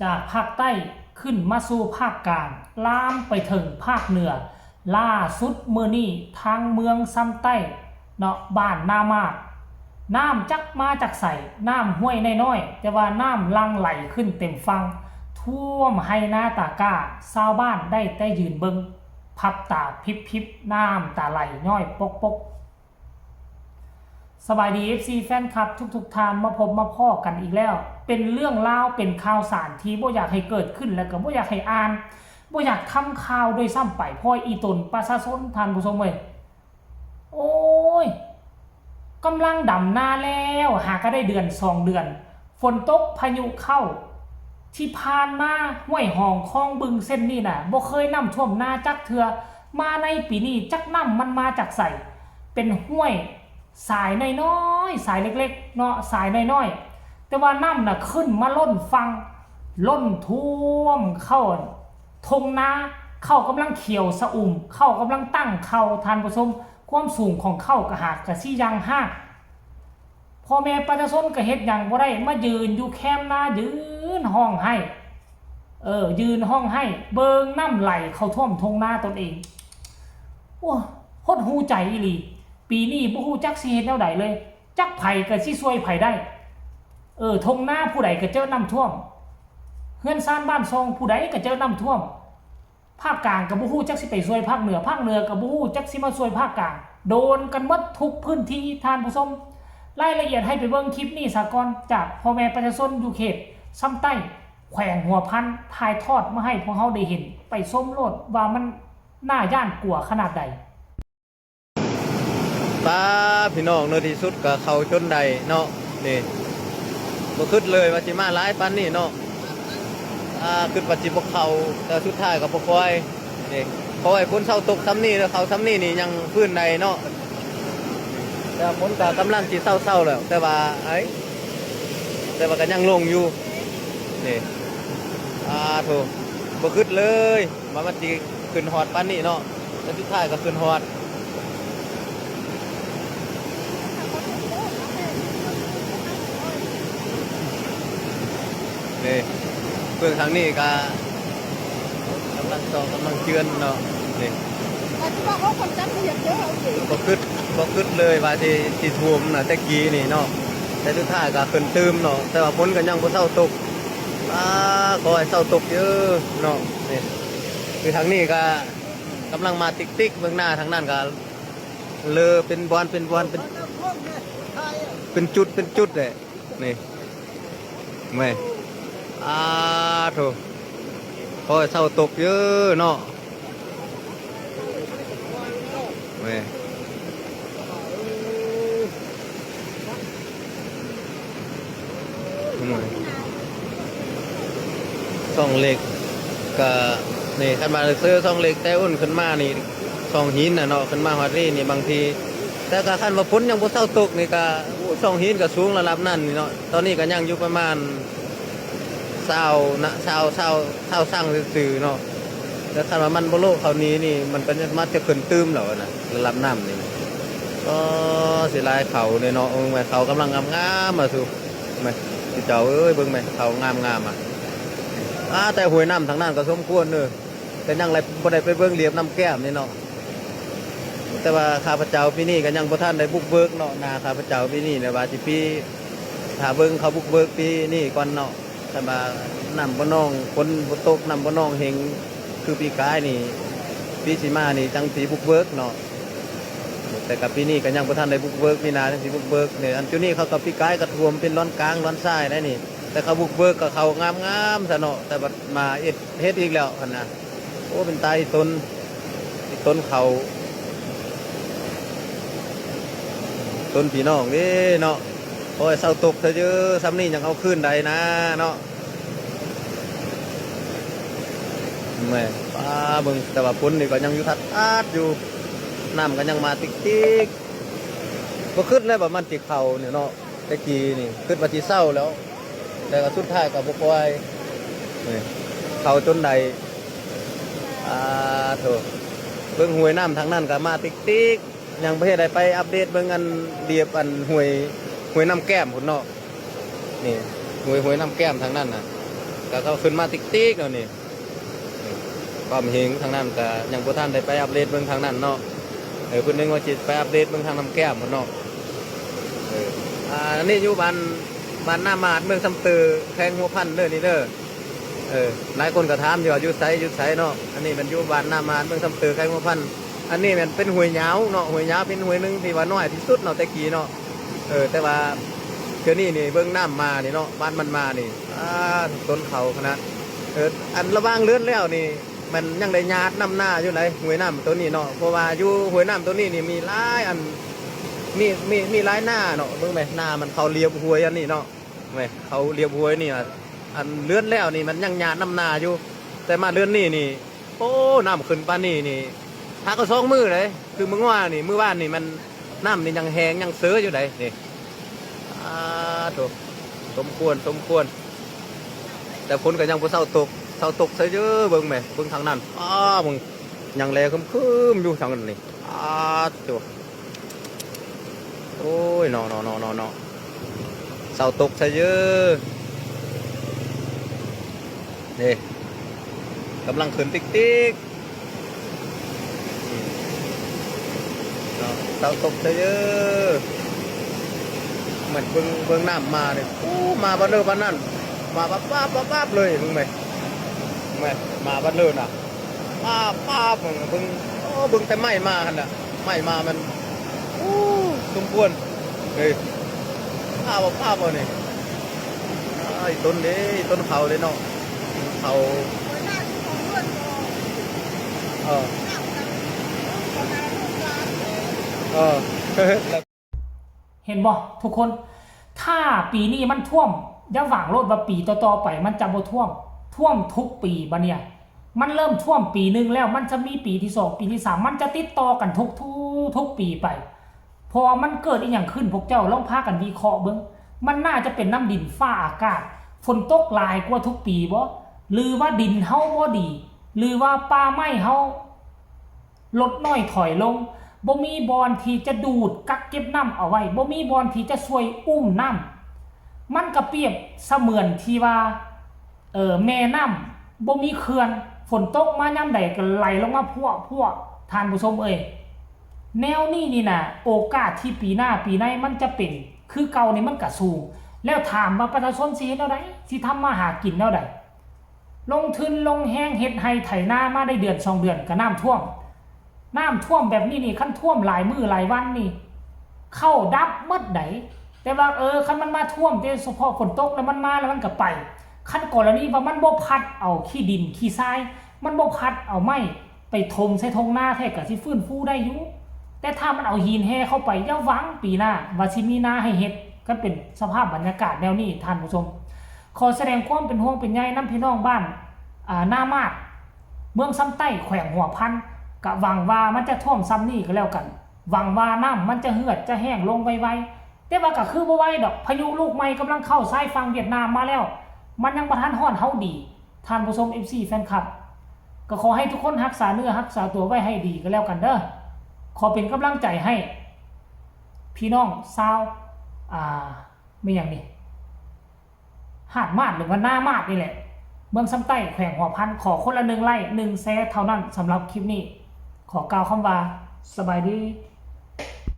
ຈາກພາກໃຕ້ຂຶ້ນມາສູ່ພາກກາງ ລາມໄປເຖິງພາກເໜືອ. ລ່າສຸດມື້ນີ້ທາງເມືອງຊຳໃຕ້ເນາະ ບ້ານນາມາດ ນ້ຳຈັກມາຈາກໃສ? ນ້ຳຫ້ວຍນ້ອຍໆ ແຕ່ວ່ານ້ຳຫຼັ່ງໄຫຼຂຶ້ນເຕັມຝັ່ງ ຖ້ວມໄຮ່ນາຕາກ້າ. ຊາວບ້ານໄດ້ແຕ່ຢືນເບິ່ງ ພັບຕາພິບໆ ນ້ຳຕາໄຫຼຍ້ອຍປົກໆ. ສະບາຍດີ ເອັຟຊີ ແຟນຄລັບທຸກໆທ່ານ ມາພົບມາພໍ້ກັນອີກແລ້ວ. ເປັນເລື່ອງລາວ ເປັນຂ່າວສານທີ່ບໍ່ຢາກໃຫ້ເກີດຂຶ້ນ ແລະກໍບໍ່ຢາກໃຫ້ອ່ານ ບໍ່ຢາກທຳຂ່າວດ້ວຍຊ້ຳໄປ ເພາະອີ່ຕົນປະຊາຊົນ ທ່ານຜູ້ຊົມເອີຍ ໂອ້ຍ ກຳລັງດຳນາແລ້ວ ຫາກະໄດ້ເດືອນສອງເດືອນ ຝົນຕົກພາຍຸເຂົ້າ ທີ່ຜ່ານມາຫ້ວຍຫອງຄອງບຶງເສັ້ນນີ້ນະ ບໍ່ເຄີຍນ້ຳຖ້ວມນາຈັກເທື່ອ ມາໃນປີນີ້ຈັກນ້ຳມັນມາຈາກໃສ ເປັນຫ້ວຍສາຍນ້ອຍໆ ສາຍເລັກໆເນາະ ສາຍນ້ອຍໆ ແຕ່ວ່ານ້ຳນະຂຶ້ນມາລົ້ນຝັ່ງ ລົ້ນຖ້ວມເຂົ້າທົ່ງນາ ເຂົ້າກຳລັງຂຽວສະອຸ່ມ ເຂົ້າກຳລັງຕັ້ງເຂົ້າ ທ່ານຜູ້ຊົມ ຄວາມສູງຂອງເຂົ້າກະຫາກະຊິຢ່າງຮາກ ພໍ່ແມ່ປະຊາຊົນກໍເຮັດຫຍັງບໍ່ໄດ້ ມາຢືນຢູ່ແຄມນາ ຢືນຮ້ອງໄຫ້ ເອີ ຢືນຮ້ອງໄຫ້ ເບິ່ງນ້ຳໄຫຼເຂົ້າຖ້ວມທົ່ງນາຕົນເອງ. ໂອ້ ຫົດຫູໃຈອີ່ຫຼີ ປີນີ້ບໍ່ຮູ້ຈັກຊິເຮັດແນວໃດເລີຍ ຈັກໃຜກໍຊິຊ່ວຍໃຜໄດ້ ເອີ ທົ່ງນາຜູ້ໃດກໍເຈິນ້ຳຖ້ວມ ເຮືອນຊານບ້ານຊ່ອງຜູ້ໃດກໍເຈິນ້ຳຖ້ວມ. ພາກກາງກໍບໍ່ຮູ້ຈັກຊິໄປຊ່ວຍພາກເໜືອ ພາກເໜືອກໍບໍ່ຮູ້ຈັກຊິມາຊ່ວຍພາກກາງ ໂດນກັນໝົດທຸກພື້ນທີ່ ທ່ານຜູ້ຊົມ. ລາຍລະອຽດໃຫ້ໄປເບິ່ງຄລິບນີ້ສາກ່ອນ ຈາກພໍ່ແມ່ປະຊາຊົນຢູ່ເຂດຊຳໃຕ້ ແຂວງຫົວພັນ ຖ່າຍທອດມາໃຫ້ພວກເຮົາໄດ້ເຫັນ ໄປຊົມໂລດວ່າມັນໜ້າຢ້ານກົວຂະໜາດໃດ. ປາ ພີ່ນ້ອງເນາະ ທີ່ສຸດກໍເຂົ້າຈົນໄດ້ເນາະ ນີ້ ບໍ່ຄິດເລີຍວ່າຊິມາຫຼາຍປານນີ້ເນາະ ອາ ຄິດວ່າຊິບໍ່ເຂົ້າ ແຕ່ສຸດທ້າຍກໍບໍ່ຄ່ອຍ ນີ້ ຂໍໃຫ້ຝົນເຊົາຕົກຊ່ຳນີ້ເດີ ເຂົ້າຊ່ຳນີ້ນີ້ຍັງຟື້ນໄດ້ເນາະ ແຕ່ຝົນກໍກຳລັງຊິເຊົາໆແລ້ວ ແຕ່ວ່າ ເອີຍ ແຕ່ວ່າກໍຍັງລົງຢູ່ ນີ້ ອາໂທ້ ບໍ່ຄິດເລີຍ ວ່າມັນຊິຂຶ້ນຮອດປານນີ້ເນາະ ແຕ່ສຸດທ້າຍກໍຂຶ້ນຮອດ ນີ້ ເບິ່ງທາງນີ້ກໍກຳລັງຊອກ ກຳລັງເຈື່ອນເນາະ ນີ້ ບໍ່ຄິດ ບໍ່ຄິດເລີຍວ່າຊິ ຊິຖ້ວມນະ ແຕ່ກີ້ນີ້ເນາະ ແຕ່ສຸດທ້າຍກໍຂຶ້ນຕື່ມເນາະ ແຕ່ວ່າຝົນກໍຍັງບໍ່ເຊົາຕົກ ອາ ຂໍໃຫ້ເຊົາຕົກເດີເນາະ ນີ້ ຄືທາງນີ້ກໍ ກຳລັງມາຕິກໆ ເບິ່ງໜ້າທາງນັ້ນກໍເລີເປັນບ່ອນເປັນບ່ອນ ເປັນ ເປັນຈຸດເປັນຈຸດແຫຼະ ນີ້ ແມ່ນ ອາໂທ້ ຂໍໃຫ້ເຊົາຕົກເດີເນາະ ແມ່ນ. ຊ່ອງເຫຼັກກະນີ້ ຄັນວ່າເຊີຊ່ອງເຫຼັກແຕ່ອຸ່ນຂຶ້ນມານີ້ ຊ່ອງຫີນນະເນາະ ຂຶ້ນມາຮອດນີ້ນີ້ ບາງທີ ແຕ່ກະຄັນວ່າຝົນຍັງບໍ່ເຊົາຕົກນີ້ກະ ໂອ້ ຊ່ອງຫີນກະສູງລະດັບນັ້ນນີ້ເນາະ ຕອນນີ້ກະຍັງຢູ່ປະມານຊາວນະ ຊາວ ຊາວ ຊາວຊັງຊື່ໆເນາະ. ແຕ່ຄັນວ່າມັນບໍ່ໂລະເຂົ້ານີ້ນີ້ ມັນກໍມາຈະຂຶ້ນຕື່ມແລ້ວນະ ລະດັບນ້ຳນີ້. ກໍເສຍດາຍເຂົ້າເດ້ເນາະ ເບິ່ງແມ່ ເຂົ້າກຳລັງງາມໆ ອະ ສູ ແມ່ ເຈົ້າເອີຍ ເບິ່ງແມ່ ເຂົ້າງາມໆ ອະ. ອາ ແຕ່ຫ້ວຍນ້ຳທາງນັ້ນກໍສົມຄວນເດີ ແຕ່ຍັງໄດ້ ບໍ່ໄດ້ໄປເບິ່ງລຽບນ້ຳແກ້ມນີ້ເນາະ. ແຕ່ວ່າຂ້າພະເຈົ້າປີນີ້ກໍຍັງບໍ່ທັນໄດ້ບຸກເບີກເນາະ ນາຂ້າພະເຈົ້າປີນີ້ນະ ວ່າຊິປີ ຖ້າເບິ່ງເຂົາບຸກເບີກປີນີ້ກ່ອນເນາະ. ຄັນວ່ານ້ຳບໍ່ນອງ ຝົນບໍ່ຕົກ ນ້ຳບໍ່ນອງເຮັງຄືປີກາຍນີ້ ປີຊິມານີ້ຈັ່ງຊິບຸກເບີກເນາະ. ແຕ່ກະປີນີ້ກໍຍັງບໍ່ທັນໄດ້ບຸກເບີກ ປີໜ້າຈັ່ງຊິບຸກເບີກນີ້. ອັນຈຸນີ້ເຂົາກໍ ປີກາຍກໍຖ້ວມເປັນລອນກາງລອນຊາຍໄດ໋ນີ້ ແຕ່ເຂົາບຸກເບີກກໍເຂົ້າງາມໆຊະເນາະ ແຕ່ບັດມາເຮັດ ເຮັດອີກແລ້ວຫັ້ນນະ. ໂອ້ ເປັນຕາອີ່ຕົນ ອີ່ຕົນເຂົ້າ ຕົນພີ່ນ້ອງເດ້ເນາະ. ໂອ້ຍ ເຊົາຕົກຊະເດີ້ ຊ່ຳນີ້ຍັງເອົາຄືນໄດ້ນາເນາະ. ແມ່ນ ປ້າ ເບິ່ງ ແຕ່ວ່າຝົນນີ້ກໍຍັງຢູ່ທັດໆຢູ່ ນ້ຳກໍຍັງມາຕິກໆ. ບໍ່ຄິດເລີຍວ່າມັນຊິເຂົ້ານີ້ເນາະ ແຕ່ກີ້ນີ້ຄິດວ່າຊິເຊົາແລ້ວ ແຕ່ກໍສຸດທ້າຍກໍບໍ່ປ່ອຍ ນີ້ ເຂົ້າຈົນໄດ້. ອາໂທ້ ເບິ່ງຫ້ວຍນ້ຳທາງນັ້ນກໍມາຕິກໆ. ຍັງບໍ່ທັນໄດ້ໄປອັບເດດເບິ່ງອັນລຽບອັນຫ້ວຍ ຫ້ວຍນ້ຳແກ້ມພຸ້ນເນາະ. ນີ້ ຫ້ວຍ ຫ້ວຍນ້ຳແກ້ມທາງນັ້ນນະ ກໍເຂົາຂຶ້ນມາຕິກໆແລ້ວນີ້ ຄວາມເຫັງທາງນັ້ນກໍຍັງບໍ່ທັນໄດ້ໄປອັບເດດເບິ່ງທາງນັ້ນເນາະ. ເອີ ເພິ່ນນຶກວ່າຊິໄປອັບເດດເບິ່ງທາງນ້ຳແກ້ມພຸ້ນເນາະ. ເອີ ອ່າ ອັນນີ້ຢູ່ບ້ານ ບ້ານນາມາດ ເມືອງຊຳເຕີ ແຂວງຫົວພັນເດີນີ້ເດີ. ເອີ ຫຼາຍຄົນກໍຖາມຢູ່ວ່າຢູ່ໃສ ຢູ່ໃສເນາະ. ອັນນີ້ແມ່ນຢູ່ບ້ານນາມາດ ເມືອງຊຳເຕີ ແຂວງຫົວພັນ. ອັນນີ້ແມ່ນເປັນຫ້ວຍຍາວເນາະ ຫ້ວຍຍາວເປັນຫ້ວຍໜຶ່ງທີ່ວ່ານ້ອຍທີ່ສຸດເນາະ ແຕ່ກີ້ເນາະ. ເອີ ແຕ່ວ່າດຽວນີ້ນີ້ເບິ່ງນ້ຳມານີ້ເນາະ ບ້ານມັນມານີ້ ອ່າ ຕົ້ນເຂົາຂະໜາດ. ເອີ ອັນລະຫວ່າງເດືອນແລ້ວນີ້ ມັນຍັງໄດ້ຫຍາດນ້ຳນາຢູ່ໃດ ຫ້ວຍນ້ຳໂຕນີ້ເນາະ. ເພາະວ່າຢູ່ຫ້ວຍນ້ຳໂຕນີ້ນີ້ມີຫຼາຍອັນ ມີ ມີ ມີຫຼາຍນາເນາະ. ເບິ່ງແມະ ນາມັນເຂົ້າລຽບຫ້ວຍອັນນີ້ເນາະ ແມະ ເຂົ້າລຽບຫ້ວຍນີ້. ອັນເດືອນແລ້ວນີ້ມັນຍັງຫຍາດນ້ຳນາຢູ່ ແຕ່ມາເດືອນນີ້ນີ້ ໂອ້ ນ້ຳຂຶ້ນປານນີ້ນີ້ ຫາກໍສອງມື້ເດ້. ຄືມື້ວານນີ້ ມື້ວານນີ້ມັນ ນ້ຳນີ້ຍັງແຫ້ງຍັງເຊີຢູ່ໃດນີ້. ອາໂທ້ ສົມຄວນ ສົມຄວນ ແຕ່ຝົນກໍຍັງບໍ່ເຊົາຕົກ ເຊົາຕົກໃສ່ເດີ້. ເບິ່ງແມະ ເບິ່ງທາງນັ້ນ ອາ ເບິ່ງ ຍັງແລຄຶມໆຢູ່ທາງນັ້ນນີ້. ອາໂທ້ ໂອ້ຍ ເນາະ ເນາະ ເນາະ ເນາະ ເຊົາຕົກໃສ່ເດີ້. ນີ້ ກຳລັງຂຶ້ນຕິກໆເນາະ ເຊົາຕົກໃສ່ເດີ້. ແມ່ນເບິ່ງ ເບິ່ງນ້ຳມານີ້ ໂອ້ ມາບັດເລີບັດນັ້ນ ມາປັບໆໆໆເລີຍ. ເບິ່ງແມະ ແມະ ມາບັດເລີນະ ປາບໆ ເບິ່ງ ເບິ່ງ ໂອ້ ເບິ່ງແຕ່ໄມ້ມາຫັ້ນນະ ໄມ້ມາມັນ ໂອ້ ສົມຄວນເອີຍ ປາບໆ ນີ້. ອ້າຍ ຕົ້ນເດ້ ຕົ້ນເຂົາເດ້ເນາະ ເຂົາ ເອີ ເອີ ເຫັນບໍ່ທຸກຄົນ? ຖ້າປີນີ້ມັນຖ້ວມ ຢ່າຫວັງໂລດວ່າປີຕໍ່ໆໄປມັນຈະບໍ່ຖ້ວມ. ຖ້ວມທຸກປີບາດນີ້ ມັນເລີ່ມຖ້ວມປີໜຶ່ງແລ້ວ ມັນຈະມີປີທີສອງ ປີທີສາມ ມັນຈະຕິດຕໍ່ກັນທຸກ ທຸກ ທຸກປີໄປ. ເພາະວ່າມັນເກີດອີ່ຫຍັງຂຶ້ນ ພວກເຈົ້າລອງພາກັນວິເຄາະເບິ່ງ. ມັນໜ້າຈະເປັນນຳດິນຟ້າອາກາດ ຝົນຕົກຫຼາຍກວ່າທຸກປີບໍ? ຫຼືວ່າດິນເຮົາບໍ່ດີ? ຫຼືວ່າປ່າໄມ້ເຮົາ ລົດນ້ອຍຖອຍລົງ, ບໍ່ມີບ່ອນທີ່ຈະດູດກັກເກັບນ້ຳເອົາໄວ້, ບໍ່ມີບ່ອນທີ່ຈະຊ່ວຍອຸ້ມນ້ຳ. ມັນກະປຽບສະເໝືອນທີ່ວ່າ ເອີ ແມ່ນ້ຳບໍ່ມີເຂື່ອນ, ຝົນຕົກມາຍາມໃດກະໄຫຼລົງມາພວກໆ ທ່ານຜູ້ຊົມເອີຍ. ແນວນີ້ນີ້ນະ ໂອກາດທີ່ປີໜ້າປີໃນມັນຈະເປັນຄືເກົ່ານີ້ມັນກະສູງ. ແລ້ວຖາມວ່າປະຊາຊົນຊິເຮັດແນວໃດ? ຊິທຳມາຫາກິນແນວໃດ? ລົງທຶນລົງແຮງເຮັດໄຮ່ໄຖນາມາໄດ້ເດືອນສອງເດືອນກະນ້ຳຖ້ວມ, ນ້ຳຖ້ວມແບບນີ້ນີ້ ຄັນຖ້ວມຫຼາຍມື້ຫຼາຍວັນນີ້ ເຂົ້າດັບໝົດໃດ໋. ແຕ່ວ່າ ເອີ ຄັນມັນມາຖ້ວມແຕ່ສະເພາະຝົນຕົກແລ້ວ ມັນມາແລ້ວມັນກະໄປ. ຄັນກໍລະນີວ່າມັນບໍ່ພັດເອົາຂີ້ດິນຂີ້ຊາຍ, ມັນບໍ່ພັດເອົາໄມ້ໄປຖົມໃສ່ທົ່ງນາແທ້ ກະຊິຟື້ນຟູໄດ້ຢູ່. ແຕ່ຖ້າມັນເອົາຫີນແຮ່ເຂົ້າໄປ ຢ່າຫວັງປີໜ້າວ່າຊິມີນາໃຫ້ເຮັດ ຄັນເປັນສະພາບບັນຍາກາດແນວນີ້ ທ່ານຜູ້ຊົມ. ຂໍສະແດງຄວາມເປັນຫ່ວງເປັນໃຍນຳພີ່ນ້ອງບ້ານ ອາ ນາມາດ ເມືອງຊຳໃຕ້ ແຂວງຫົວພັນ. ກະຫວັງວ່າມັນຈະຖ້ວມຊ່ຳນີ້ກໍແລ້ວກັນ, ຫວັງວ່ານ້ຳມັນຈະເຫືອດຈະແຫ້ງລົງໄວໆ. ແຕ່ວ່າກະຄືບໍ່ໄວດອກ, ພາຍຸລູກໃໝ່ກຳລັງເຂົ້າຊາຍຝັ່ງຫວຽດນາມມາແລ້ວ, ມັນຍັງບໍ່ທັນຮອດເຮົາດີ. ທ່ານຜູ້ຊົມ ເອັຟຊີ ແຟນຄລັບ ກໍຂໍໃຫ້ທຸກຄົນຮັກສາເນື້ອຮັກສາຕົວໄວ້ໃຫ້ດີກໍແລ້ວກັນເດີ. ຂໍເປັນກຳລັງໃຈໃຫ້ພີ່ນ້ອງຊາວ ອາ ແມ່ນຫຍັງນີ້ ຫາດມາດ ຫຼືວ່ານາມາດນີ້ແຫຼະ ເມືອງຊຳໃຕ້ ແຂວງຫົວພັນ. ຂໍຄົນລະໜຶ່ງໄລ້ ໜຶ່ງແຊເທົ່ານັ້ນສຳລັບຄລິບນີ້. ຂໍກ່າວຄຳວ່າ ສະບາຍດີ.